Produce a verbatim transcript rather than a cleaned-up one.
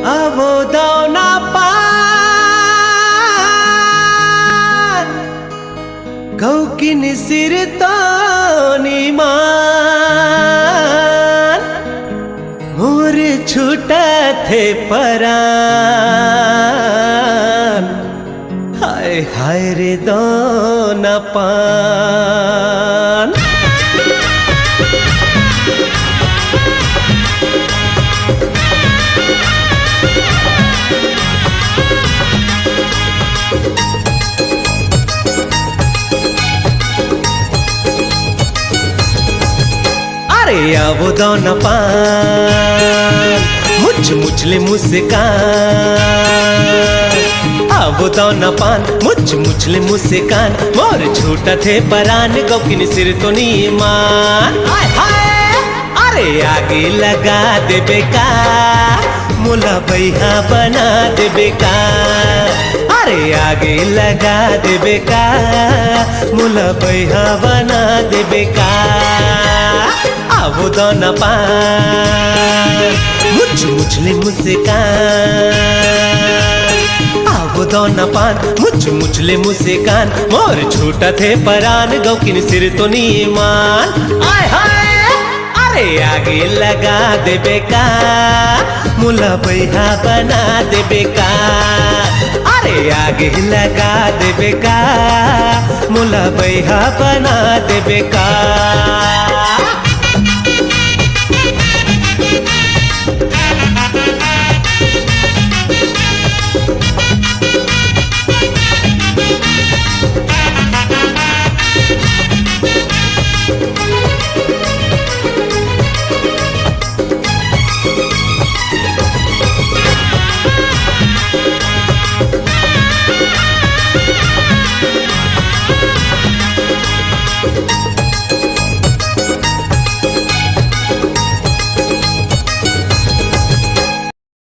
आवो दौना पान, कौकिन सिरतोनी मान, मोर छूटत हे परान। हाय हाय रे दौना पान। अरे आवो दौना पान, मुछ मुछ ले मुस्कान। आवो दौना पान, मुछ मुछ ले मुस्कान, मोर छूटत हे परान, कौकिन सिरतोनी मान। हाय हाय। अरे आगी लगा देबे का, मोला बइहा बना देबे का। अरे आगी लगा देबे का, मोला बइहा बना देबे का। आवो दौना पान, मुछ मुछ ले मुस्कान। आवो दौना पान, मुछ मुछ ले मुस्कान, मोर छूटत हे परान, कौकिन सिरतोनी मान। आय हाय। अरे आगी लगा देबे का, मोला बइहा बना देबे का। अरे आगी लगा देबे का, मोला बइहा बना देबे का।